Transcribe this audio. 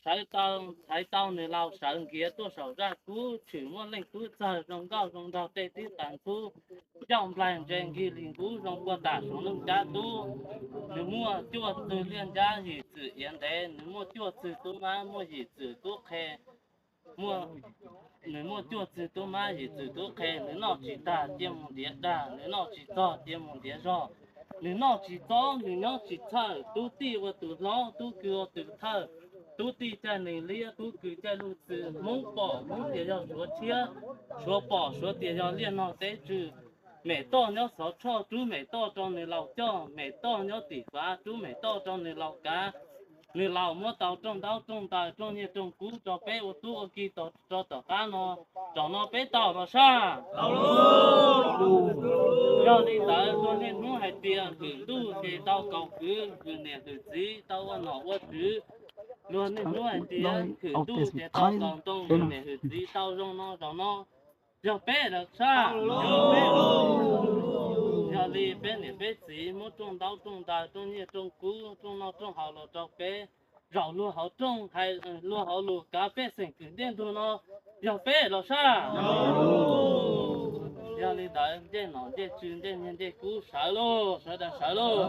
sawv tau, thaiv tau nws laus sawv nkiav tuaj saum zaj kub, tshwm muaj leej tub txawg zoo nkauj zoo nraug tej tib qas ntxhub, ncauj nplaig ntse nkig li nqub zoo puag tam saum nroog Cab Tub. Nws muaj cuaj txwg liaj nrab yim txwm iav ntev, nws muaj cuaj txwg tub mab muaj yim txwm tub qhe, muaj, nws muaj cuaj txwg tub mab yim txwm tub qhe, nws noj tsis tag cia mus ntiav dag, nws noj tsis txog cia mus ntiav zog, nws noj tsis txob nws nyob tsis txhawj, tub tij ua tus hlob tub kws ua tus thawj, tub tij caij nws liab tub kws caij luj txw, Hmoob pom Hmoob tias yog Suav tshiab, Suav pom Suav tias yog liaj nog teb tswv. Mem toj nyob xov tshoj rub mem toj rau nws laus coj, mem toj nyob tim fav rub mem toj rau nws laus kav. Nws laus muab tau rooj ntaub rooj ntawv rooj nyiaj rooj kub rau peb ua tub ua ki rau tom qab no, zaum no peb tau los sab. Yog li ntawd luag niaj hnub hais tias hwm ntuj ces tau kaus kwv, hwm niam hwm txiv tau ua nom ua tswv. Luag niaj hnub hais tias hwm ntuj ces tau kaus ntoo, hwm niam hwm txiv tau zoo no zaum no. Yog peb los sab. Yog li peb niam peb txiv muab rooj ntaub rooj ntawv rooj nyiaj rooj kub rooj noj rooj haus los rau peb, zaum luag hauv rooj hais luag hauv lus kav pej xeem kwm ntiaj ntug no, yog peb los sab. Yog li ntawd ncej nom ncej tswv ncej nyiaj ncej kub sawv lauj, sawv daws sawv lauj.